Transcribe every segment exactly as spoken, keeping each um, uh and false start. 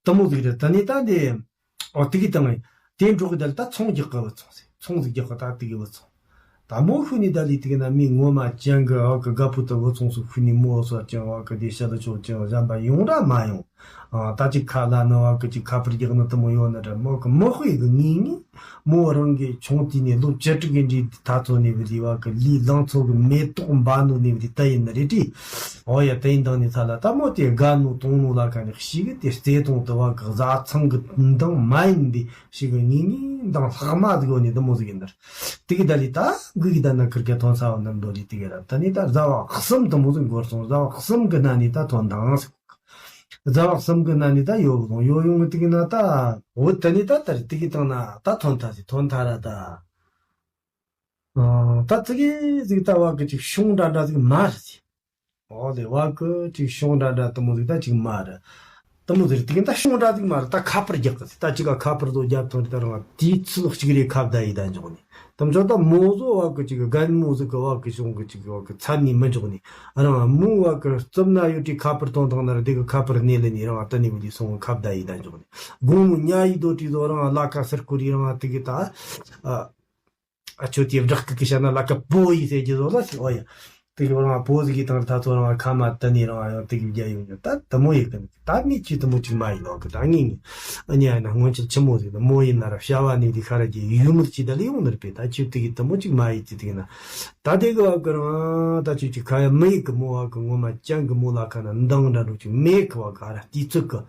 དེ་མོ་ཟིག་རེད། ད་ནི་ད་འདི་ཨོ་དེ་གི་དང་དེ་འགྲོ་གི་ད་ལི་ད་ཚོང་རྒྱག་གི་བུད་སོང་ཟེར། ཚོང་ཟིག་རྒྱག་གི་ད་དེ་གི་བུད་སོང་། ད་མོ་ཤུ་ནི་ད་ལི་དེ་གི་ན་མི་ངོ་མ་ཅན་གི་ཨོ་གི་རྒད་པོ་དེ་བུད་སོང་ཟེར། ཤུ་ནི་མོ་སོ་ཅན་ཨོ་གི་དེ་ཤ་ལ་ཆོག་ཅན་གཞན་པ་ཡོང་ར་མ་ཡོང་། ཨ་ད་ཅིག་ཁ་ལ་ནི་ཨོ་གི་ཅིག་ཁ་པར་རྒྱག་ནི་དེ་མོ་ཡོད་ནི་ར། མོ་གི་མོ་ཤུ་ཡི་གི་ངེས་ངེས་མོ་རང་གི་ཆུང་དུས་ནས་ལོ་བཅུ་དྲུག་གི་འདྲའི་ད་ཚོ་ནས་བུད་དེ་ཨོ་གི་ལི་ལང་ཚོ་གི་མེ་ཏོག་འབར་ནོ་ནས་བུད་དེ་ད་ཡིན་ནི་རེད་དྲི། ཨོ་ཡ་དེ་ཡིན་དང་ནི་ཚ་ལ་ད་མོ་དེ་དགའ་ནོ་དུང་ནོ་ལ་ཁ་ནས་ཤི་གི་དེ་བརྩེ་དུང་དུ་བ་གི་བཟའ་ཚང་གི་མདང་མ་ཡིན་དེ་ཤི་གི་ངེས་ངེས་མདང་ལྷག་མ་ཟིག་ཡོད་ནི་དེ་མོ་ཟིག་ཡིན་ནི་རེད། དེ་གི་ད་ལི་ད་གུ་གི་ད་ན་ཁིར་གི་ཐོན་ས་བ་ནམ་དོ་ལི་དེ་གི་ར། ད་ནི་ད་བཟའ་བ་གསུམ་དེ་མོ་ཟིག་འགོར་སོང་། བཟའ་བ་གསུམ་གི་ན་ནི་ད་ཐོན་དང་ཟིག་བཟའ་བ་གསུམ་གི་ན་ནི་ད་ཡོ་བུ་ལོང་ཡོ་ཡོང་གི་དེ་གི་ན་ད་འོ་ད་ནི་ད་ད་རེ་དེ་གི་དང་ན་ད་ཐོན་ཐ་ཟིག་ཐོན་ཐ་ར་ད། ཨ་ད་ཙི་གེ་ཟིག་ད་བ་གི་ཅིག་ཤོང་འདྲ་འདྲ་ཟིག་མ་རེད་ཟེར། ཨོ་ལེ་བ་གི་ཅིག་ཤོང་འདྲ་འདྲ་དེ་མོ་ཟིག་ད་ཅིག་མ་རེད། དེ་མོ་ཟིག་རེད། དེ་གི་ད་ཤོང་འདྲ་ཟིག་མ་རེད། ད་ཁ་པར་རྒྱག་གི་ཟིག་ད་ཅིག་ག་ཁ་པར་ཟོ་རྒྱབ་ཐང་རེད། ད་རང་དུས་ཚོད་གཅིག་རེ་ཁ་བརྡ་ཡི་ད་འཇོག་ནི། དེ་མོ་ད་མོ་ཟོ་བ་གི་ཅིག་རྒན་མོ་ཟིག་གི་བ་གི་ཤོང་གི་ཅིག་བ་གི་ཚ་ནི་མི་འཇོག་ནི། རང་མོ་བ་གི་རྩིབ་ན་ཡོད་དྲི་ཁ་པར་གཏོང་དང་ན་ར་དེ་གི་ཁ་པར་ནས་ལེ་ནི་རང་ད་ནི་བུ་ལི་སོང་ཁ་བརྡ་ཡི་ད་འཇོག་ནི། དགོང་མོ་ཉལ་ཡི་དོ་དྲི་ཟོ་རང་ལ་ཁ་སར་ཁུ་རི་རང་དེ་གི་ད། ཨ། ཨ་ཆོ་དེ་བྲག་གི་གི་ཤ་ན་ལ་ཀ་པོ་ཡི་ཟེར་གྱི་ཟོ་ལ་སི་ཨོ་ཡ། དེ་གི་རང་པོ་ཟིག་གི་དང་ད་ཚོ་རང་ཁ་མ་ད་ནི་རང་ཡང་དེ་གི་རྒྱ་ཡོང་རྒྱུ་ད་དེ་མོ་ཡི་གི་ད་མི་ཆི་དེ་མོ་ཅིག་མ་ཡིན་ནོ་གི་ད་ངེས་ངེས། ཨ་ནི་ཨ་ན་སྔོན་ཆད་ཆི་མོ་ཟིག་ན་མོ་ཡིན་ན་ར་བྱ་བ་ནི་དེ་ཁ་ར་གྱི་ཡུལ་མི་ཅི་ད་ལི་ཡོང་ནི་ར་པེ་ད་ཆི་དེ་གི་དེ་མོ་ཅིག་མ་ཡི་ཅི་དེ་གི་ན། ད་དེ་གི་བ་གི་རང་ད་ཆི་ཅིག་ཁ་ཡ་མི་ཡི་གི་མོ་བ་གི་ངོ་མ་ཅན་གི་མོ་ལ་ཁ་ན་འདང་འདྲ་འགྲོ་ཅིག་མེད་གི་བ་ག་ར་དུས་ཚོད་གི།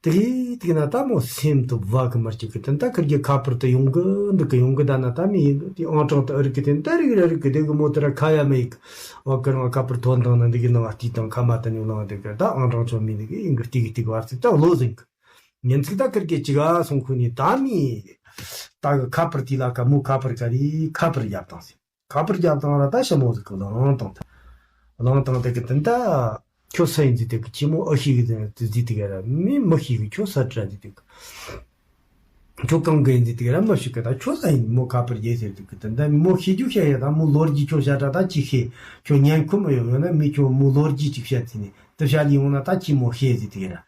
དེ་དེ་ན་ད་མོ་སེམས་དུ་བ་གི་མར་གཅིག་གི་དེ་ད་ཁིར་གི་ཁ་པར་དུ་ཡོང་གི་འདུག་གི་ཡོང་གི་ད་ན་ད་མི་ཡིན་གི་དེ་ཨང་གྲངས་དུ་ཨ་རིག་གི་དེ་ད་རིག་ར་རིག་གི་དེ་གི་མོ་དེ་ར་ཁ་ཡ་མི་ཡིག་བ་གི་རང་ཁ་པར་ཐོན་དང་ན་འདི་གི་ནང་ལྟི་དང་ཁ་མ་ད་ཉུ་ལང་དེ་གི་ད་ཨང་གྲངས་ཆོ་མི་འདི་གི་ཡིན་གི་ཏི་གི་ཏི་གི་བར་ཚིག་ད་ལོ་ཟིན་གི་ཉིན་ཚིག་ད་ཁིར་གི་ཅི་ག་སོང་ཁུ་ནི་ད་མི་ད་གི་ཁ་པར་དེ་ལ་ཁ་མོ་ཁ་པར་ག་རི་ཁ་པར་རྒྱབ་དང་ཟིན། ཁ་པར་རྒྱབ་དང་ར་ད་ཞི་མོ་ཟིག་གི་ལང་དང་། ལང་དང་དེ་གི་དེ་ད་ཁྱོད་ས་ཡིན་ཟིག་དེ་གི་ཁྱི་མོ་ཨ་ཤི་གི་ཟིག་དེ་གི་ར་མི་མི་ཤི་གི་ཁྱོད་ས་དྲ་ཟིག་དེ་གི། ཁྱོད་གང་གི་ཡིན་ཟིག་དེ་གི་ར་མི་ཤི་གི་ད་ཁྱོད་ས་ཡིན་མོ་ཁ་པར་རྒྱས་ཟེར་དེ་གི་དེ་ད་མོ་ཤི་རྒྱུ་ཤ་ཡ་ད་མོ་ལོ་རྒྱུས་ཁྱོད་ཤ་དྲ་ད་ཅི་ཤེས་ཁྱོད་ཉན་ཁུ་མི་ཡོང་ཡོད་ན་མི་ཁྱོད་མོ་ལོ་རྒྱུས་ཅིག་བཤད་ཟིན་ནི་དེ་ཤ་ལི་ཡོང་ན་ད་ཁྱི་མོ་ཤེས་ཟིག་དེ་གི་ར།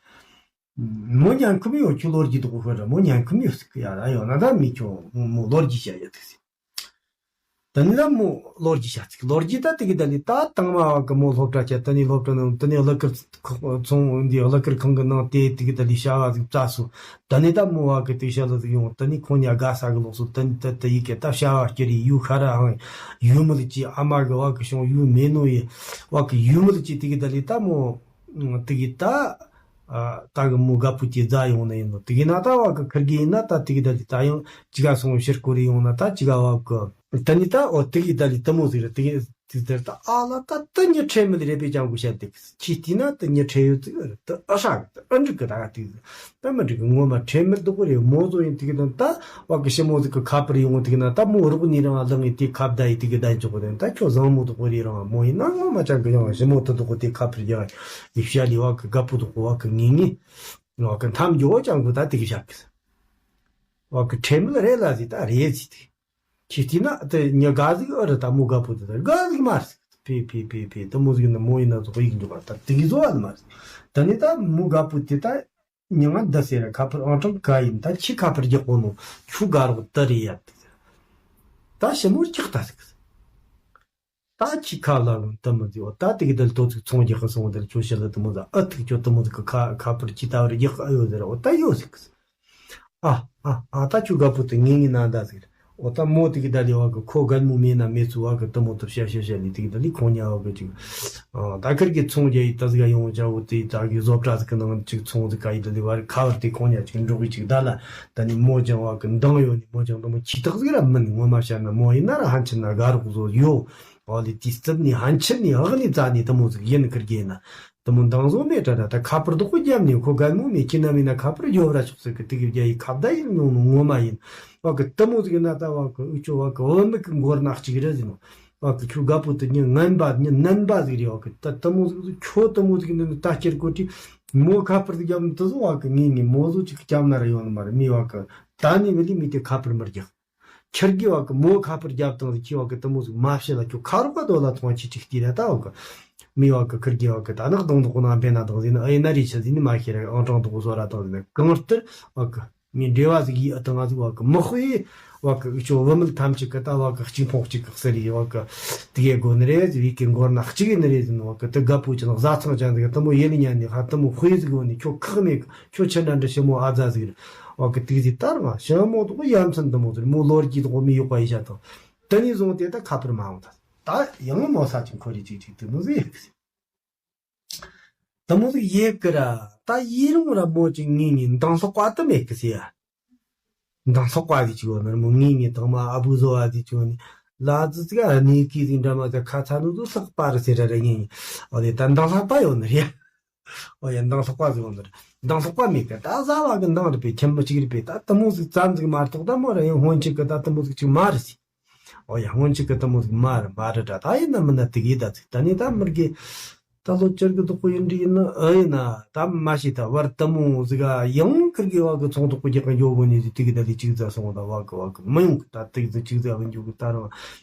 མོ་ཉན་ཁུ་མི་ཡོང་ཁྱོད་ལོ་རྒྱུས་དུ་གོ་ཤོད་ར་མོ་ཉན་ཁུ་མི་ཡོང་ཟིག་གི་ཡ་ར་ཡོང་ན་ད་མི་ཁྱོད་མོ་ལོ་རྒྱུས་ཤ་ཡ་དེ་ཟིག་ད་ནི་ད་མོ་ལོ་རྒྱུས་བྱ་ཚིག་ལོ་རྒྱུས་ད་དེ་གི་ད་ནི་ད་དང་མ་བ་གི་མོ་སློབ་གྲྭ་བྱས་ད་ནི་སློབ་གྲྭ་ནང་ད་ནི་གླུ་གར་ཚོང་འདི་གླུ་གར་ཁང་གི་ནང་དེ་དེ་གི་ད་ནི་བྱ་བ་ཟིག་བཙལ་སོང་། ད་ནི་ད་མོ་བ་གི་དེ་བྱ་ལ་ཟིག་ཡོང་ད་ནི་ཁོང་ཉ་དགའ་ས་གི་ལོག་སོང་། ད་ནི་ད་ད་ཡི་གེ་ད་བྱ་བ་སྐྱེ་རི་ཡུ་ཤ་ར་ཧང་ཡུ་མི་ལི་ཅི་ཨ་མ་གི་བ་གི་ཤོང་ཡུ་མེ་ནོ་ཡི་བ་གི་ཡུ་མི་ལི་ཅི་དེ་གི་ད་ནི་ད་མོ་དེ་གི་ད། ཨ། ད་གི་མོ་དགའ་པོ་ཀྱི་རྫ་ཡོང་ན་ཡིན་ནོ། དེ་གི་ན་ད་བ་གི་ཁིར་གི་ཡིན་ན་ད་དེ་གི་ད་ལི་ད་ཡང་ཅི་ག་སོང་ཕྱིར་སྐོར་རི་ཡོང་ན་ད་ཅི་ག་བ་གི་ད་ནི་ད་འོ་དེ་གི་ད་ལི་དེ་མོ་ཟིག་རེད། དེ་གི་དེ་དེར་ད་ཨ་ལ་ད་ད་ཉི་ཁྲེ་མི་ལི་རེ་པེ་ཅང་གུ་ཤ་དེ་གི་ཁྱི་དེ་ན་ད་ཉི་ཁྲེ་ཡོད་ཙི་རེད། ད་ཨ་ཧྲ་གི་ད་ཨ་འགྲིག་གི་ད་ག་དེ་ད་མི་འགྲིག་གི་ངོ་མ་ཁྲེ་མི་སྡུག་གི་རེད། མོ་ཟོ་ཡིན་དེ་གི་ད་ད་བ་གི་ཞི་མོ་ཟིག་གི་ཁ་པར་ཡོང་དེ་གི་ན་ད་མོ་རོགས་ནི་རང་ལ་ངི་དེ་ཁ་བརྡ་ཡི་དེ་གི་ད་འཇོག་གི་ད་ཁྱོད་བཟང་མོ་སྡུག་གི་རེད། རང་མོ་ཡིན་ན་ངོ་མ་ཅང་གི་ཡང་ཞི་མོ་ད་སྡུག་གི་དེ་ཁ་པར་རྒྱག་ཡི་ཤ་ལི་བ་གི་དགའ་པོ་སྡུག་གི་བ་གི་ངི་ངི། ང་གི་མཐའ་མཇུག་ཅང་གི་ད་དེ་གི་བཞག་གི། ང་གི་ཁྲེལ་མེད་རེད་ལ་ཟིག་ད་རེད་ཟིག་དེ། ཁྱི་དེ་ན་དེ་ཉི་དགའ་ཟིག་ཨ་རི་ད་མོ་དགའ་པོ་དེ་ད་དགའ་ཟིག་མ་རེད་ཟིག་ཕེ་ཕེ་ཕེ་ཕེ་དེ་མོ་ཟིག་ན་མོ་ཡིན་ན་ཟོག་ཡིག་འཇོག་པ་ད་དེ་གི་བཟོ་བ་ནི་མ་རེད། ད་ནི་ད་མོ་དགའ་པོ་དེ་ད་ཉི་ང་འདི་ཟེར་ཁ་པར་ཨང་གྲངས་ག་ཡིན་ད་ཁྱི་ཁ་པར་རྒྱག་གོ་ནོ་ཁྱུ་དགའ་རོགས་ད་རེད་ཡ་དེ་ད་ཞི་མོ་ལྕགས་ད་ཟིག་ད་ཁྱི་ཁ་ལ་ལུང་དུ་མི་འདི་འོ་ད་དེ་གི་དལ་ཏོ་ཚིག་ཚོང་རྒྱག་གི་སོང་དལ་ཅོ་ཤི་ལ་དུ་མོ་ཟ་ཨ་ཐུག་ཅོ་དུ་མོ་ཟ་གི་ཁ་ཁ་པར་ཅི་ལྟ་བུར་རྒྱག་ཨ་ཡོད་ཟེར་འོ་ད་ཡོད་ཟིག་གི་ཨ་ཨ་ཨ་ད་ཁྱོད་དགའ་པོ་དུ་ངེས་ངེས་ན་ད་ཟེར་འོ་ད་མོ་དེ་གི་ད་ལི་བ་གི་ཁོ་རྒན་མོ་མེད་ན་མེད་ཚུ་བ་གི་དུ་མོ་དུ་བཤད་བཤད་བཤད་ལི་དེ་གི་ད་ལི་ཁོང་ཉ་བ་གི་ཅིག་ཨ་ད་ཁར་གི་ཚོང་རྒྱག་ཡི་ད་ཟིག་ཡོང་ཅ་བོ་དེ་ད་གི་བཟོ་གྲྭ་ཟིག་གི་ནང་ཅིག་ཚོང་ཟིག་ག་ཡི་ད་ལི་བ་རི་ཁ་བར་དེ་ཁོང་ཉ་ཅིག་འགྲོ་གི་ཅིག་ད་ལ་ད་ནི་མོ་ཅང་བ་གི་འདང་ཡོད་ནི་མོ་ཅང་དུ་མོ་ཁྱི་དག་ཟིག་ར་མིན་ངོ་མ་བཤད་ན་མོ་ཡིན་ན་ར་ཧན་ཆི་ན་དགའ་རོགས་བཟོ་ཡོད། ཨོ་ལི་དེ་རྩིབ་ནི་ཧན་ཆི་ནི་ཨག་ནི་རྩ་ནི་དུ་མོ་ཟིག་ཡིན་ཁིར་གེ་ན། དུ་མོ་འདང་བཟོ་མེད་དྲ་དྲ་ད་ཁ་པར་དོག་པོ་རྒྱབ་ནི་ཁོ་རྒན་མོ་མེད་ཁྱི་ན་མེད་ན་ཁ་པར་རྒྱོབ་ར་ཆོག་ཟེར་གི་དེ་གི་རྒྱ་ཡི་ཁ་བརྡ་ཡིན་ནོ་ནོ་ངོ་མ་ཡིན། བ་གི་དུ་མོ་ཟིག་ན་ད་བ་གི་ཨུ་ཅོ་བ་གི་བུ་མིག་གི་མགོར་ནག་ཅིག་རེད་ཟིན་ནོ། བ་གི་ཁྱོད་དགའ་པོ་དུ་ཉི་ངན་པ་ཉི་ནན་པ་ཟིག་རེད། བ་གི་ད་དུ་མོ་ཟིག་ཁྱོད་དུ་མོ་ཟིག་ནི་ད་སྐྱེར་གོ་ཏི་མོ་ཁ་པར་ཟིག་རྒྱབ་ནི་དུ་ཟོ་བ་གི་ངེས་ངེས་མོ་ཟོ་ཅིག་རྒྱབ་ན་ར་ཡོང་ནི་མ་རེད། མི་བ་གི་ད་ནི་བི་ལི་མི་དེ་ཁ་པར་མི་རྒྱག་ཁྱེར་གི་བ་གི་མོ་ཁ་པར་རྒྱབ་དང་ཟིག་ཁྱི་བ་གི་དུ་མོ་ཟིག་མ་བཤད་ལ་ཁྱོད་ཁ་རོག་ག་དོ་ལ་ཐོང་ཆི་ཅིག་ལྟི་ར་ད་བ་གི་ མི་བ་གི་ཁུར་གི་བ་གི་ད་ནག་གདོང་དུ་ཁོ་ན་འཕེན་ན་དང་ཟིན་ཨེ་ན་རི་ཆ་ཟིན་མ་ཤེས་ར་ཨང་གྲངས་དུ་ཁོ་སོ་ར་དང་ཟིན་གང་ལྟར་བ་གི་མི་འབྲེལ་བ་ཟིག་ཡི་ཨ་དང་ང་ཟིག་བ་གི་མི་དཔེ་བ་གི་ཨུ་ཆོ་བུ་མེད་ཐམས་ཅད་གི་ད་བ་གི་གཅིག་ཕོངས་གཅིག་གི་གསེར་ཡི་བ་གི་དེ་གའི་སྒོ་ནི་རེད་ཟིག་བི་གི་མགོར་ན་གཅིག་ཡི་ནི་རེད་ཟིན་བ་གི་དེ་དགའ་པོ་ཅི་ན་བཟའ་ཚང་ཅན་ཟིག་དེ་མོ་ཡེ་ལི་ཉན་ནི་ཧ་དེ་མོ་དཔེ་ཟིག་གོ་ནི་ཁྱོད་ཁག་མེད་གི་ཁྱོད་ཆི་འདྲ་འདྲ་ཞི་མོ་ཨ་ཛ་ཟིག་རེད་བ་གི་དེ་ཟིག་ད་ར་ང་ཞི་མོ་དོ་ཡ་མཚན་དེ་མོ་ཟིག་རེད་མོ་ལོ་རྒྱུས་དོ་མི་གཡོག་པ་ཡི་ཤ་དང་དེ་ནི་བཟུང་དེ་ད་ཁ་པར་མ་འོང་ད། ད་ཡང་མོ་ས་ཅིག་ཁོ་རེ་ཅིག་ཅིག་དུ་ནུ་ཟེར་ཡག་གི་ཟེར། དུ་མོ་ཟིག་ཡེ་གི་ར་ད་ཡེ་རུང་ར་མོ་ཅིག་ངེས་ངེས་འདང་ལྷག་པ་དུ་མེད་གི་ཟེར་ཡ། འདང་ལྷག་པ་གི་ཅིག་བ་ནར་མོ་ངེས་ངེས་དང་མ་ཨ་བུ་བཟོ་བ་དེ་ཅིག་བ་ནི་ལ་ཙི་ཙི་ག་གནས་ཀི་ཟིག་འདྲ་མ་ཟ་ཁ་ཚ་ནུ་ཟུ་ལྷག་པ་ར་ཟེར་ར་ར་ངེས་ངེས་ཨོ་དེ་ད་འདང་ལྷག་པ་ཡོད་ནི་རེད་ཡ། ཨོ་ཡ་འདང་ལྷག་པ་ཟིག་བ་ནར་འདང་ལྷག་པ་མེད་གི་ད་ཟ་བ་གི་འདང་རེད་པས་ཁྱིམ་མི་ཅིག་རེད་པས་ད་དུ་མོ་ཟིག་ཙམ་ཟིག་མ་གཏོགས་ད་མོ་ར་ཡང་སྔོན་ཆད་གི་ད་དུ་མོ་ཟིག་ཅིག་མ་རེད་ཟེར། ཨོ་ཡ་སྔོན་ཆད་ཀྱི་དུ་མོ་ཟིག་མ་རེད་མ་རེད་དྲ་ད་ཡིན་ན་མིན་ན་དེ་གི་ད་ཚིག་ད་ནི་ད་མིར་གི་ད་ལོ་བཅར་གི་དོག་པོ་ཡིན་འདྲི་ཡིན་ན་ཨ་ཡིན་ན་ད་མ་ཤེས་ད་བར་དུ་མོ་ཟིག་ག་ཡང་ཁིར་གི་བ་གི་ཚོང་དོག་པོ་རྒྱག་གི་འགྱོ་གོ་ནི་ཟིག་དེ་གི་ད་ལི་ཅིག་ཟ་སོང་ད་བ་གི་བ་གི་མི་ཡོང་གི་ད་དེ་ཟིག་ཅིག་ཟ་བ་འགྱོ་གི་ད་རང་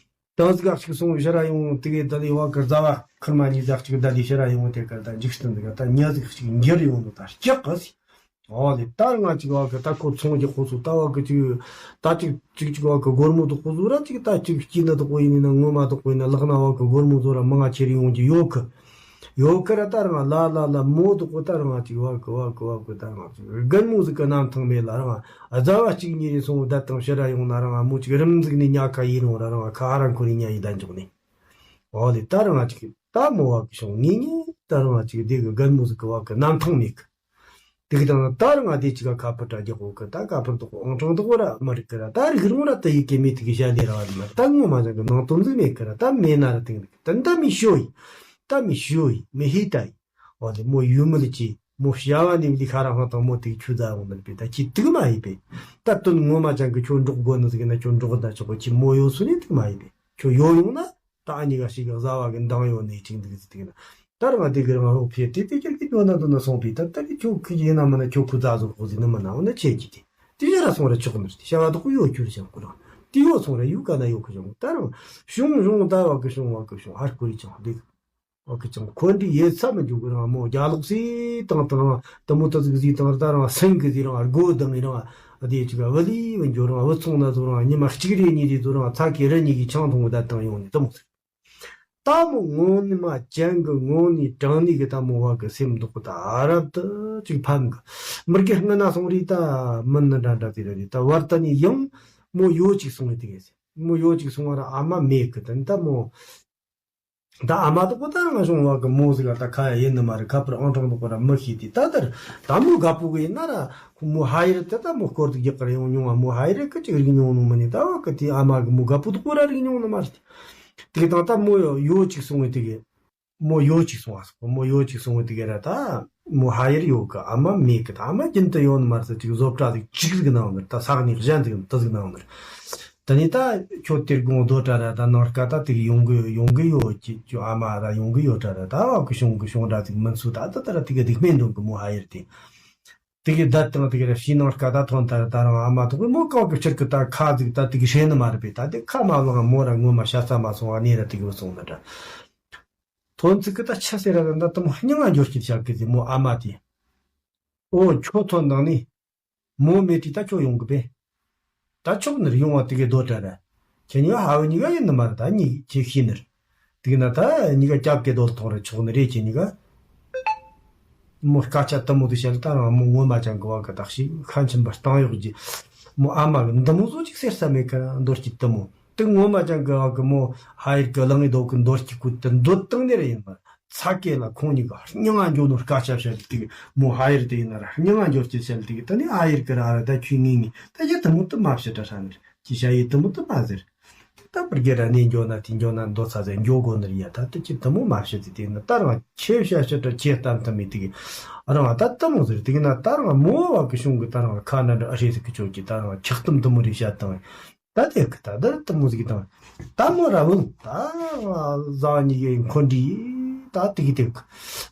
ད་ཟིག་ག་ཅིག་སོང་ཕྱིར་ར་ཡོང་དེ་གི་ད་ལི་བ་གི་ཟ་བ་ཁིར་མ་གཉིས་ཟག་ཅིག་ད་ལི་ཕྱིར་ར་ཡོང་དེ་ག་ད་འཇིག་རྟེན་ཟིག་ག་ད་ཉ་ཟིག་ཅིག་འགྱུར་ཡོང་དུ་ད་སྐྱག་གི་ཟིག་ཨོ་ལེ་ད་ར་ང་ཅིག་བ་གི་ད་ཁོ་ཚོང་གི་ཁོ་ཚོ་ད་བ་གི་ཅིག་ད་ཅིག་ཅིག་ཅིག་བ་གི་སྒོར་མོ་དོག་པོ་ཟོ་ར་ཅིག་ད་ཅིག་སྐྱིད་ན་དོག་པོ་ཡིན་ན་ངོ་མ་དོག་པོ་ཡིན་ན་ལག་ན་བ་གི་སྒོར་མོ་ཟོ་ར་མང་ང་ཁྱེར་ཡོང་གི་ཡོད་གི་ཡོད་གི་ར་ད་ར་ང་ལ་ལ་ལ་མོ་དོག་པོ་ད་ར་ང་ཅིག་བ་གི་བ་གི་བ་གི་ད་ར་ང་ཅིག་རྒན་མོ་ཟིག་གི་རྣམ་ཐང་མེད་ལ་ར་ང་ཨ་ཛ་བ་གཅིག་གཉིས་རེ་སོང་བ་ད་དང་ཕྱིར་ར་ཡོང་ན་ར་ང་མོ་ཅིག་རིམ་ཟིག་ནས་ཉ་ཁ་ཡིན་རུང་ར་ར་ང་ཁ་ཨ་ར་འཁོར་རི་ཉ་ཡི་ད་འཇོག་ནས། ཨོ་ལེ་ད་ར་ང་ཅིག་ད་མོ་བ་གི་བྱུང་ངེས་ངེས་ད་ར་ང་ཅིག་དེ་གི་རྒན་མོ་ཟིག་གི་བ་གི་རྣམ་ཐང་མེད་གི་དེ་གི་དང་ད་ར་ང་དེ་ཅིག་ག་ཁ་པར་དྲ་རྒྱག་གོ་གི་ད་ཁ་པར་དོག་ཨང་གྲངས་དོག་ར་མ་རིག་གི་ར་ད་རིག་རུང་ར་ད་ཡི་གེ་མེད་དེ་གི་བཤད་ལེ་ར་བ་ནི་མ་ད་ངོ་མ་ཅང་གི་ནང་དོན་ཟིག་མེད་གི་ར་ད་མེད་ན་ར་དེང་ད་ད་མི་ཤོ་ཡི་ད་མི་ཤོ་ཡི་མི་ཧི་ད་ཡི་ཨོ་དེ་མོ་ཡུལ་མི་ལི་ཅི་མོ་བྱ་བ་ནི་ལི་ཁ་ར་ཧང་དང་མོ་དེ་གི་ཆུ་ཛ་འོང་ནི་པི་ད་ཁྱི་དུག་མ་ཡི་པི་ད་དོན་ངོ་མ་ཅང་གི་ཁྱོད་འགྲོགས་དགོ་ནི་ཟིག་ན་ཁྱོད་འགྲོགས་ད་ཆོག་གི་ཁྱི་མོ་ཡོད་སུ་ནི་དུག་མ་ཡི་པི་ཁྱོད་ཡོད་ཡོང་ན། ད་ཨ་ཉི་ག་ཞིག་གི་བཟའ་བ་གི་འདང་ཡོད་ནི་ཅིག་འདུག་ཟེར་ན། ད་རང་དེ་གི་རང་ཧོ་ཕེ་དེ་དེ་ཅིག་གི་ཉོ་ན་འདུག་ན་སོང་པས་ད་ད་གི་ཁྱོད་ཁུ་ཡིན་ན་མིན་ན་ཁྱོད་ཁུ་ཙ་ཟོ་ཁོ་ཟིག་ནི་མིན་ན་འོ་ན་ཆེ་གི་དེ་དེ་ཡ་ར་སོང་ར་ཆོག་ནི་རེད་བྱ་བ་དོག་གོ་ཡོད་ཁྱུར་ཅང་ཁོ་རང་དེ་ཡོད་སོང་ར་ཡུག་ག་ན་ཡོད་ཁུ་ཅང་ད་རང་ཤོང་ཤོང་ད་བ་གི་ཤོང་བ་གི་ཤོང་ཧར་ཁུ་རི་ཅང་འདུག་བ་གི་ཅང་ཁོ་འདི་ཡེ་ཚ་མི་འཇུག་གི་རང་མོ་རྒྱ་ལོག་སི་དང་དང་དུ་མོ་ཏ་ཟིག་ཟི་དང་ད་རང་སེང་གི་ཟི་རང་སྒོ་དང་ངི་རང་དེ་ཅིག་བ་ལི་བ་འཇོ་རང་བ་ཚོང་ན་ཟོ་རང་ཉི་མ་གཅིག་རེ་གཉིས་རེ་ཟོ་རང་ཚ་གི་ར་གཉིས་ཀྱི་ཆང་འཐུང་གི་ད་དང་ཡོང་ནི་དུ་མོ་ཟིག་ད་མོ་ངོ་ནི་མ་ཅན་གི་ངོ་ནི་དྲང་ནི་གི་ད་མོ་བ་གི་སེམས་མདོག་གི་ད་ཨ་རབ་ཏུ་ཅིག་ཕམ་གི་མི་རྒན་སྔ་ན་སོང་རི་ད་མི་ནི་འདྲ་འདྲ་དེ་ར་རི་ད་བར་ད་ནི་ཡང་མོ་ཡོ་ཅིག་སོང་བའི་དེ་གས་མོ་ཡོ་ཅིག་སོང་བ་ར་ཨ་མ་མེད་གི་ད་ནི་ད་མོ་ད་ཨ་མ་དུ་གོ་ད་རང་བྱུང་བ་གི་མོ་ཟིག་ལ་ད་ཁ་ཡ་ཡིན་ནི་མ་རེད་ཁ་པར་ཨང་གྲངས་དུ་གོ་ར་མི་ཤེས་དེ་ད་ད་ར་ད་མོ་དགའ་པོ་གི་ཡིན་ན་ར་ཁོ་མོ་ཧ་ཡེ་ར་དེ་ད་མོ་སྐོར་དུ་རྒྱག་གི་ར་ཡོང་མྱོང་བ་མོ་ཧ་ཡེ་ར་གི་ཅིག་རིག་མྱོང་ནོ་མི་ནི་ད་བ་གི་དེ་ཨ་མ་གི་མོ་དགའ་པོ་དུ་གོ་ར་རིག་མྱོང་ནི་མ་རེད། དེ་གི་དང་ད་མོ་ཡོ་ཡོ་ཅིག་སོང་བའི་དེ་གི་མོ་ཡོ་ཅིག་སོང་བ་སོང་མོ་ཡོ་ཅིག་སོང་བའི་དེ་གི་ར་ད་མོ་ཧ་ཡེ་ར་ཡོ་གི་ཨ་མ་མེད་གི་ད་ཨ་མ་རྒྱུན་དུ་ཡོང་ནི་མ་རེད་ཅིག་བཟོ་གྲྭ་ཟིག་ཅིག་ཟིག་ནང་ནི་ད་ས་གནས་གཞན་ཟིག་ད་ཟིག་ནང་ནི། ད་ནི་ད་ཁྱོད་དེར་དགོངས་རྡོ་དྲ་ར་ད་ནང་སྐད་ད་དེ་གི་ཡོང་གི་ཡོང་གི་ཡོད་ཀྱི་ཁྱོད་ཨ་མ་ར་ཡོང་གི་ཡོད་དྲ་ར་ད་བ་གི་ཤོང་གི་ཤོང་དྲ་ཟིག་མིན་སུ་ད་ད་ད་ར་དེ་གི་སྡིག་སྨན་འདོན་གི་མོ་ཧ་ཡེ་ར་དེ། དེ་གི་བདག་དང་དེ་གི་ར་ཕྱི་ནང་སྐད་ད་ཐོན་ད་ར་ད་རང་ཨ་མ་ཐོག་གི་མོ་ཀའོ་གི་ཕྱིར་གི་ད་ཁ་ཟིག་ད་དེ་གི་ཧྲེ་ནི་མ་རེད་པས་ད་དེ་ཁ་མ་བླངས་མོ་ར་ངོ་མ་ཤ་ཚ་མ་སོང་བ་ནི་ར་དེ་གི་བུ་སོང་ད་དྲ། ཐོན་ཚིག་གི་ད་ཆ་ཟེར་ར་ད་ད་དེ་མོ་སྙིང་ང་འགྱོ་སྐྱིད་བྱ་གི་ཟིག་མོ་ཨ་མ་དེ། ཨོ་ཁྱོད་ཐོན་དང་ནི། མོ་མེད་དུས་ད་ཁྱོད་ཡོང་གི་པས། ད་ཆོག་ནི་རེད་ཡོང་བ་དེ་གའི་རྡོ་དྲ་ར། ཁྱེད་གཉིས་ཀ་ཧ་བུ་གཉིས་ཀ་ཡིན་ནི་མ་རེད་ད་གཉིས་ཁྱེད་ཤེས་ནི་རེད། དེ་གི་ན་ད་གཉིས་ཀ་སྐྱབས་ཀྱི་རྡོ་ཐོང་རེད་ཆོག་ནི་རེད་ཁྱེད་གཉིས་ཀ་མོ་སྐད་ཆ་དུ་མོ་དེ་བཤད་ལ་ད་རང་མོ་ངོ་མ་ཅང་གི་བ་གི་དག་ཞིག་ཁ་འཆམ་པ་སྟངས་གཡོག་གི་མོ་ཨ་མ་གི་འདི་མོ་བཟོ་ཅིག་ཟེར་ས་མེད་ཀ་རྡོ་སྐྱིད་དུ་མོ་དེ་ངོ་མ་ཅང་གི་བ་གི་མོ་ཧ་ཡེར་གི་གླང་ངི་རྡོ་གི་རྡོ་སྐྱིད་ཀུ་དེ་འདོད་སྟངས་ནི་རེད་ཡིན་པ། ཚ་གེ་ལ་ཁོང་གཉིས་ཀ་སྙིང་ང་འགྱོ་ནོ་སྐད་ཆ་བཤད་དེ་མོ་ཧ་ཡེར་དེ་ཡིན་ན་ར་སྙིང་ང་འགྱོ་སྐྱེ་བཤད་དེ་ད་ནི་ཧ་ཡེར་གི་ར་ར་ད་ཁྱོད་ངེས་ངེས་ད་ཡེ་དུ་མོ་དུ་མ་བཤད་ད་ཧྲ་ནི་ར་ཁྱི་ཤ་ཡེ་དུ་མོ་དུ་མ་ཟེར། ད་པར་གེ་ར་ནས་འགྱོ་ན་དེ་འགྱོ་ན་མདོ་ཚ་ཟེར་འགྱོ་དགོ་ནི་ར་ཡ་ད་དུ་ཁྱི་དུ་མོ་མ་བཤད་དེ་དེ་ན་ད་རང་ཁྱེད་བཤད་བཤད་ད་ཁྱེད་གཏམ་ཐམ་མི་དེ་གི་རང་ད་དུ་མོ་ཟེར་དེ་གི་ན་ད་རང་མོ་བ་གི་གཞུང་གི་ད་རང་ཁ་ན་འདྲ་ཨ་ཧྲེ་ཟེར་གི་ཆོག་གི་ད་རང་ཁྱག་གཏམ་དུ་མོ་རེ་བཤད་དང་། ད་དེ་གི་ད་དར་དུ་མོ་ཟིག་དང་། ད་མོ་ར་བུ་ད་བཟའ་གཉིས་ཀའི་འཁོན་འདྲི་ད་དེ་གི་དེ་གི་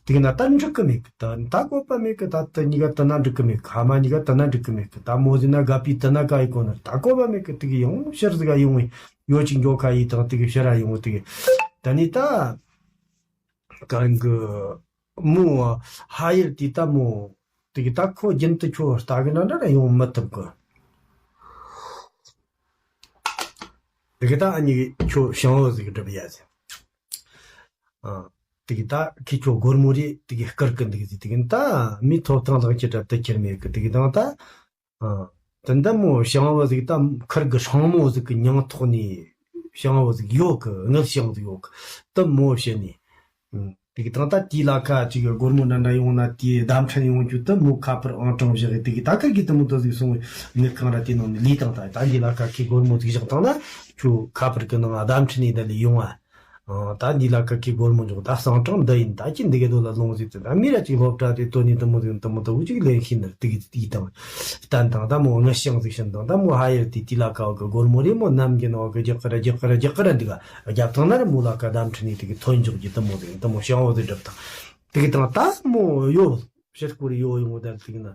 དེ་གི་ན་ད་འགྲིག་གི་མེད་གི་ད་ད་བཀོད་པ་མེད་གི་ད་དེ་གཉིས་ཀ་དེ་ན་འགྲིག་གི་མེད་གི་ཧ་མ་གཉིས་ཀ་དེ་ན་འགྲིག་གི་མེད་གི་ད་མོ་ཟིག་ན་དགའ་པའི་དེ་ན་དགའ་ཡི་གོ་ནར་ད་བཀོད་པ་མེད་གི་དེ་གི་ཡང་ཕྱིར་ཟིག་ག་ཡོང་བའི་ཡོ་ཅིག་འགྱོ་ཁ་ཡི་དང་དེ་གི་ཕྱིར་ར་ཡོང་བའི་དེ་གི་ད་ནི་ད། གང་གི་མོ་ཧ་ཡེར་དེ་ད་མོ་དེ་གི་ད་ཁོ་རྒྱུན་དུ་ཁྱོད་ལྟ་གི་འདྲ་འདྲ་ཡོང་མི་ཐུབ་གི། དེ་གི་ད་ཨ་ནི་ཁྱོད་ཞང་བོ་ཟིག་སྒྲུབ་ཡ་ཟེར། ཨ། དེ་གི་ད་ཁི་ཁྱོད་སྒོར་མོ་རེད་དེ་གི་སྐུར་གི་འདུག་ཟེར། དེ་གི་ད་མི་ཐོབ་ཐང་ལག་ཁྱེར་འདྲ་དུ་ཁྱེར་མེད་གི། དེ་གི་ད་ད། ཨ། དེ་འདྲ་མོ་ཞང་བོ་ཟིག་ད་ཁུར་གི་སྲང་མོ་ཟིག་གི་མྱིང་ཐོག་ནས་ཞང་བོ་ཟིག་ཡོད་གི། དངུལ་ཞང་ཟིག་ཡོད་གི། དེ་མོ་བཤད་ནས། ཨ། དེ་གི་དང་ད་དེའི་ལ་ཁ་ཅིག་སྒོར་མོ་འདྲ་འདྲ་ཡོང་ན་དེའི་བརྡ་འཕྲིན་ཡོང་རྒྱུ་དེ་མོ་ཁ་པར་ཨང་གྲངས་བཞག་གི། དེ་གི་ད་ཁུར་གི་དེ་མོ་དེ་ཟིག་སོང་བའི་དངུལ་ཁང་ར་དེ་ནང་ནས་ལས་བཏང་ད། ད་འདི་ལ་ཁ་ཁའི་སྒོར་མོ་ཟིག་བཞག་བཏང་ན་ཁྱོད་ཁ་པར་གི་ནང་བརྡ་འཕྲིན་ནས་འདི་ལས་ཡོང་ཨ། ཨ། ད་འདི་ལ་ཁ་ཁའི་སྒོར་མོ་འཇོག་ད་གསང་གྲངས་འདི་ཡིན། ད་ཁྱེད་འདི་གའི་དོ་ལ་ལོང་ཟིག་ཟེར། ད་མི་ར་ཅིག་སློབ་གྲྭ་དེ་དོ་ནི་དེ་མོ་ཟིག་དེ་མོ་དེ་འུ་ཅིག་ལེན་ཤེས་ནི་དེ་གི་དེ་དང་བསྟན་དང་། ད་མོ་དངུལ་ཞང་ཟིག་བྱིན་དང་། ད་མོ་ཧ་ཡེར་དེ་དེ་ལ་ཁ་བ་གི་སྒོར་མོ་རེ་མོ་ནམ་གྱི་ནང་གི་རྒྱག་གི་ར་རྒྱག་གི་ར་རྒྱག་གི་ར་འདི་ག་རྒྱབ་ཐང་ན་ར་མོ་ལ་ཁ་བརྡ་འཕྲིན་ནས་དེ་གི་ཐོན་འཇོག་གི་དེ་མོ་ཟིག་དེ་མོ་ཞང་བོ་ཟིག་སྒྲུབ་དང་། དེ་གི་དང་ད་མོ་ཡོ་ཕྱིར་སྐོར་ཡོ་ཡོང་བ་ད་དེ་གི་ན།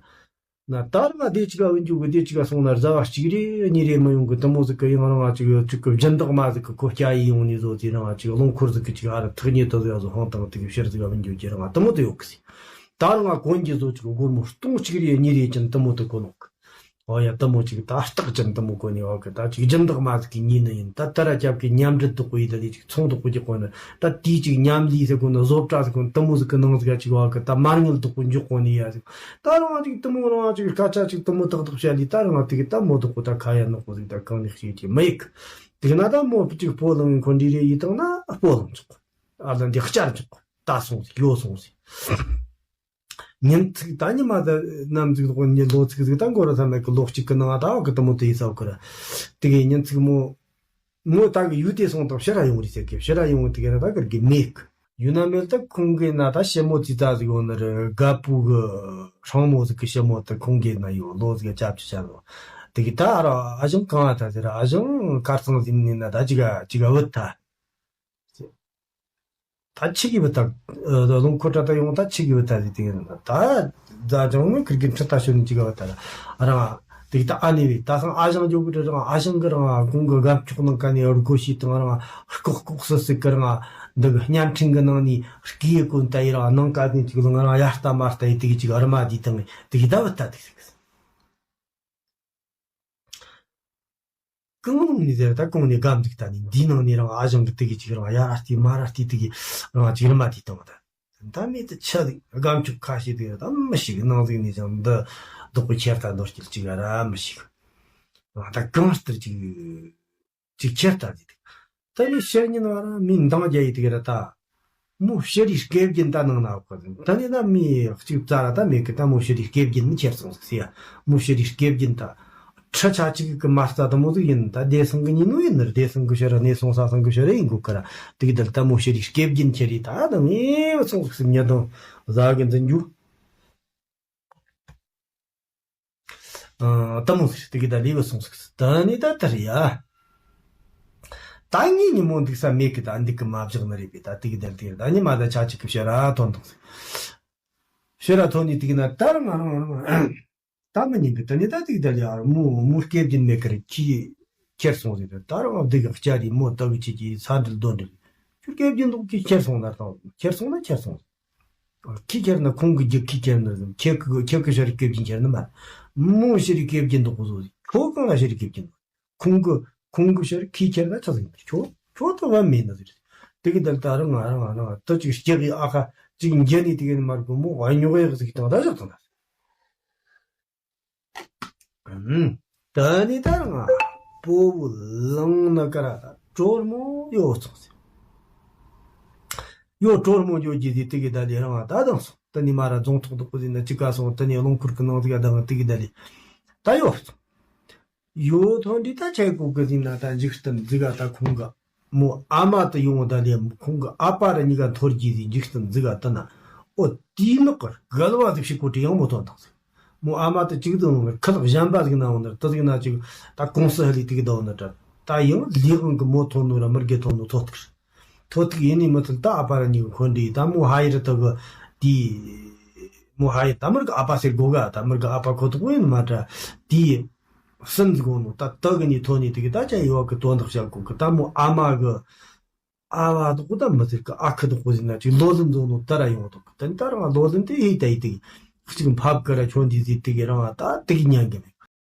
ན་ད་རང་སྡེ་གཅིག་ག་བུད་འཇུག་གི། སྡེ་གཅིག་ག་སོང་ན་བཟའ་བ་གཅིག་རེ་གཉིས་རེ་མི་ཡོང་གི། དེ་མོ་ཟིག་གི་ཡང་རང་ང་ཅིག་ཡོད་ཅིག་གི་སྦྱིན་བདག་མ་ཟིག་གི་ཁོ་སྐྱ་ཡི་ཡོང་ནི་བཟོ་དེ་རང་ང་ཅིག་རླངས་འཁོར་ཟིག་གི་ཅིག་ཨ་ར་ཐག་ཉེ་དུ་ཟིག་བཟོ་ཧང་དང་དེ་གི་ཕྱིར་ཟིག་ག་བུད་འཇུག་གི་རང་ང་དེ་མོ་དེ་ཡོད་གི་ཟིག་ད་རང་ང་གོན་གྱི་བཟོ་ཅིག་གི་སྒོར་མོ་སྟོང་གཅིག་རེ་གཉིས་རེ་ཅན་དེ་མོ་དེ་གོ་ནོ་གི། ཨོ་ཡ། དེ་མོ་ཅིག་ད་རྟགས་ཅན་དེ་མོ་གོ་ནི་ཡོད་གི། ད་ཅིག་སྦྱིན་བདག་མ་ཟིག་གི་ཉེས་ནི་ཡིན། ད་ད་ར་རྒྱབ་གི་མཉམ་འབྲེལ་དུ་གོ་ཡི། ད་དེ་ཅིག་ཚོང་དུ་གོ་གི་གོ་ནི། ད་དེ་ཅིག་མཉམ་ལས་ཟེར་གོ་ནི། བཟོ་གྲྭ་ཟེར་གོ་ནི། དེ་མོ་ཟིག་གི་ནང་ཟིག་ག་ཅིག་བ་གི་ད་མ་དངུལ་དུ་གོ་འཇོག་གོ་ནི་ཡ་ཟིག་ད་རང་ཅིག་དེ་མོ་རང་ཅིག་སྐད་ཆ་ཅིག་དེ་མོ་ཏག་ཏག་བཤད་ལི། ད་རང་དེ་གི་ད་མོ་དུ་གོ་ད་ཁ་ཡ་ནོ་གོ་ཟིག་ད་གང་ནས་ཤེས་ཀྱི་མི་ཡིག་གི། དེ་གི་ན་ད་མོ་ཅིག་སྤོ་ལངས་ཁོ་འདྲི་རེ་ཡི་དང་ན་སྤོ་ལངས་ཆོག་གི། ཨ་ལ་འདི་བསྐྱར་ཆོག་གི། ད་སོང་ཟིག་ཡོ་སོང་ཟིག་ཉིན་ཚིག་ད་ཉི་མ་ད་ནམ་ཟིག་དགོ་ཉི་ལོ་ཚིག་ཟིག་ད་འགོར་ཐ་མེད་གི། ལོ་གཅིག་གི་ནང་ད་གི་དེ་མོ་དེ་ཡི་ཚབ་གི་ར། དེ་གི་ཉིན་ཚིག་མོ་མོ་ད་གི་ཡུལ་དེ་སོང་དང་ཕྱིར་ར་ཡོང་རེད་ཟེར་གི། ཕྱིར་ར་ཡོང་དེ་གི་ར་ད་གི་གི་མེད་གི། ཡུལ་ན་མེད་ད་ཁོང་གི་ན་ད་ཞི་མོ་ཙི་ཙ་ཟིག་ཡོང་ནི་རེད། རྒད་པོ་གི་སྲང་མོ་ཟིག་གི་ཞི་མོ་ད་ཁོང་གི་ན་ཡོད། ལོ་ཟིག་ཅབ་ཅི་ཅབ་ལོ། དེ་གི་ད་ར་ཨ་ཞང་གང་ང་ད་ཟེར། ཨ་ཞང་ཁར་ཚང་ཟིན་ནི་ན་ད་ཅི་ག་ཅི་ག་བུད་ད། ད་ཆི་གི་བུ་ད། ཨ། རླུང་འཁོར་ད་ད་ཡོང་ད་ཆི་གི་བུ་ད་ཟེར་དེ་ཡིན་ད། ད་རྫ་ལྗང་ནི་ཁིར་གི་ཁྲི་ད་ཤོད་ནི་ཅི་ག་བུ་ད་ར་རང་། དེ་ད་ཨ་ནི་བི་ད་སང་ཨ་ཞང་འཇོག་གི་རེད། རང་ཨ་ཞང་གི་རང་གོང་གི་སྒམ་ཆོག་ནང་ཀ་ནས་སྒོ་ཕྱེ་དང་རང་ལྐོག་ལྐོག་སི་སི་གི་རང་འདི་གི་བརྙན་འཕྲིན་གི་ནང་ནས་སྐད་གོན་ད་ཡི་རང་ནང་ཀ་ནས་ཅིག་ལ་ང་རང་ཡ་ལྟ་མ་ལྟ་ཡི་དེ་གི་ཅིག་རི་མ་དེ་དང་དེ་གི་ད་བུ་ད་དེ་ཟེར་གི། གང་རུང་ནས་ཟེར་ད་གོང་ནས་སྒམ་འདུག་ད་ནི་འདིའི་ནང་ནས་རང་ཨ་ཞང་གི་དེ་གི་ཅིག་རང་ཡ་ར་ལྟས་མ་ར་ལྟས་དེ་གི་རང་ཅིག་རི་མ་དེ་བཏང་བ་ད། ད་མེད་དུ་ཆ་ཟིག་སྒམ་ཆུ་ཁ་ཤས་དེ་ད་མི་ཤིག་ནང་ཟིག་ནས་ཀྱང་འདི་རྡོག་པོ་ཁྱེར་ད་འདོར་སྐྱིལ་ཅིག་ར་མི་ཤིག་ད་གང་ལྟར་ཅིག་ཅིག་ཁྱེར་ལྟ་ཟིག་དེ་ནི་ཕྱིར་ཉིན་བ་ར་མི་འདང་རྒྱ་ཡི་དེ་གི་ར་ད། མོ་ཕྱི་རི་སྐེ་བརྒྱན་ད་ནང་ན་བབ་ག་ཟིན། ད་ནི་ད་མི་གཅིག་རྩ་ར་ད་མེད་གི། ད་མོ་ཕྱི་རི་སྐེ་བརྒྱན་ནི་ཁྱེར་སོང་ཟིག་ཟེར་ཡ། མོ་ཕྱི་རི་སྐེ་བརྒྱན་ད། ཁྲི་ཆ་གཅིག་གི་མ་རྩ་ད་མོ་ཟིག་ཡིན། ད་བདེ་སང་གི་ཉིན་ནོ་ཡིན་ནི་ར། བདེ་སང་གི་ཕྱི་ར་གནས་སོང་ས་སང་གི་ཕྱི་ར་ཡིན་དགོས་གི་ར། དེ་གི་དལ་ད་མོ་ཕྱི་རི་སྐེ་བརྒྱན་ཁྱེར་རི་ད་ད་ངེས་སོང་ཟིག་ཟེར་ཉི་དང་བཟའ་གི་འཛིན་རྒྱུ། ཨ། ད་མོ་ཟེར་དེ་གི་ད་ལས་བུད་སོང་ཟིག་ད་ནི་ད་ད་རེད་ཡ། ད་ངས་ཉིན་མོ་འདུག་ས་མེད་གི། ད་འདུག་གི་མ་བཞག་ནི་རེད་པས། ད་དེ་གི་ད་དེ་ད་ཉི་མ་ད་ཆ་གཅིག་གི་ཕྱིར་ར་ཐོན་དང་ཟིག་ཕྱིར་ར་ཐོན་ནི་དེ་གི་ན་ད་རང་རང་རང་ད་མི་ཉན་གི། ད་ནི་ད་དེ་གི་ད་ལས་ཨ་མོ་མོ་སྐེ་བརྒྱན་མེད་གི་རེད། ཁྱི་ཁྱེར་སོང་ཟིག་ད་རང་འདུག་གི་སྐྱ་རི་མོ་ད་གི་ཆི་གི་ས་འདྲིལ་རྡོ་འདྲིལ་ཁྱོད་སྐེ་བརྒྱན་འདུག་གི། ཁྱེར་སོང་ན་ད་ཁྱེར་སོང་ན་ཁྱེར་སོང་། ཁྱི་ཁྱེར་ན་ཁོང་གི་རྒྱུ་ཁྱི་ཁྱེར་ན་ཟིན། ཁྱེད་ཀྱི་ཁྱེད་ཀྱི་ཕྱིར་སྐེ་བརྒྱན་ཁྱེར་ནི་མ། མོ་ཕྱིར་སྐེ་བརྒྱན་འདུག་གོ་ཟོ་ཟིག་ཁྱོད་གང་ལ་ཕྱིར་སྐེ་བརྒྱན་འདུག་ཁོང་གི་ཁོང་གི་ཕྱིར་ཁྱི་ཁྱེར་ན་ཆ་ཟིག་ཁྱོད་ཁྱོད་ད་བ་མེད་ན་ཟིག་དེ་གི་དལ་ད་རང་ང་རང་ང་རང་ད་ཅིག་སྐྱེ་གི་ཨ་ཁ་ཅིག་འགྱེལ་ནི་དེ་གི་ནི་མར་གོ་མོ་བ་ཉོག་ཡག་ཟིག་དང་ད་བཞག་དང་ད། ད་ནི་ད་རང་སྤོ་བོ་ལང་ན་ཀ་ར་ད་གྲོར་མོ་ཡོ་སོང་ཟེར། ཡོ་གྲོར་མོ་ཡོ་རྒྱུ་དེ་དེ་གི་ད་ལས་རང་ད་དང་སོང་། ད་ནི་མ་ར་རྫོང་ཐོག་ཏུ་ཀུ་ཟིན་ན་ཅི་ཀ་སོང་། ད་ནི་རླངས་འཁོར་གི་ནང་དེ་ག་ད་དེ་གི་ད་ལས་ད་ཡོ་སོང་། ཡོ་ཐོན་དུས་ད་ཆའི་ཀོ་ཀི་ཟིན་ན་ད་འཇིག་རྟེན་འཛི་ག་ད་ཁོང་གི་མོ་ཨ་མ་དུ་ཡོང་བ་ད་ལས་ཁོང་གི་ཨ་ཕ་ར་གཉིས་ཀ་འཐོར་རྒྱུ་ཟིག་འཇིག་རྟེན་འཛི་ག་ད་ན། ཨོ་དེའི་ནག་གི་རྒལ་བ་ཟིག་ཤི་ཀོ་ཏི་ཡང་མོ་ཐོན་དང་ཟིག་མོ་ཨ་མ་དུ་ཅིག་ཏུ་ཡོང་ཁ་ལག་གཞན་པ་ཟིག་ན་འོང་ནར་དུ་ཟིག་ན་ཅིག་ད་ཀོང་སི་ཧ་ལི་དེ་གི་ད་འོང་ནར་ད་ཡང་ལི་དབང་གི་མོ་ཐོན་ནོ་ར་མི་རྒལ་ཐོན་ནོ་ཐོ་ཐིག་ཐོ་ཐིག་ཡིན་ནི་མི་ཐུལ་ད་ཨ་ཕ་ར་གཉིས་གི་འཁོན་འདི་ད་མོ་ཧ་ཡི་ར་ཐུ་གི་དེ་མོ་ཧ་ཡི་ད་མི་རྒལ་ཨ་ཕ་ཟེར་གོ་ག་ད་མི་རྒལ་ཨ་ཕ་ཁོ་ཐོག་ཡིན་མ་ད་དེ། སུན་གོ་ནོ་ད་ད་གི་ནི་ཐོ་ནི་དེ་གི་ད་ཅ་ཡི་བ་གི་དོན་དག་བྱ་གོ་གི་ད་མོ་ཨ་མ་གི་ ཨ་བ་དོག་པོ་ད་མི་ཟེར་གི། ཨ་ཁུ་དོག་པོ་ཟེར་ན་ཅིག་ལོ་ལོན་ཟོ་ནོ་ད་ར་ཡོང་དོག་གི། དེ་ད་རང་ལོ་ལོན་དེ་ཧེ་ད་ཡི་དེ་གཅིག་ཕབ་གི་ར་ཁྱོད་འདི་ཟེར་དེ་གི་རང་ད་དེ་གི་ཉན་གི་མེད།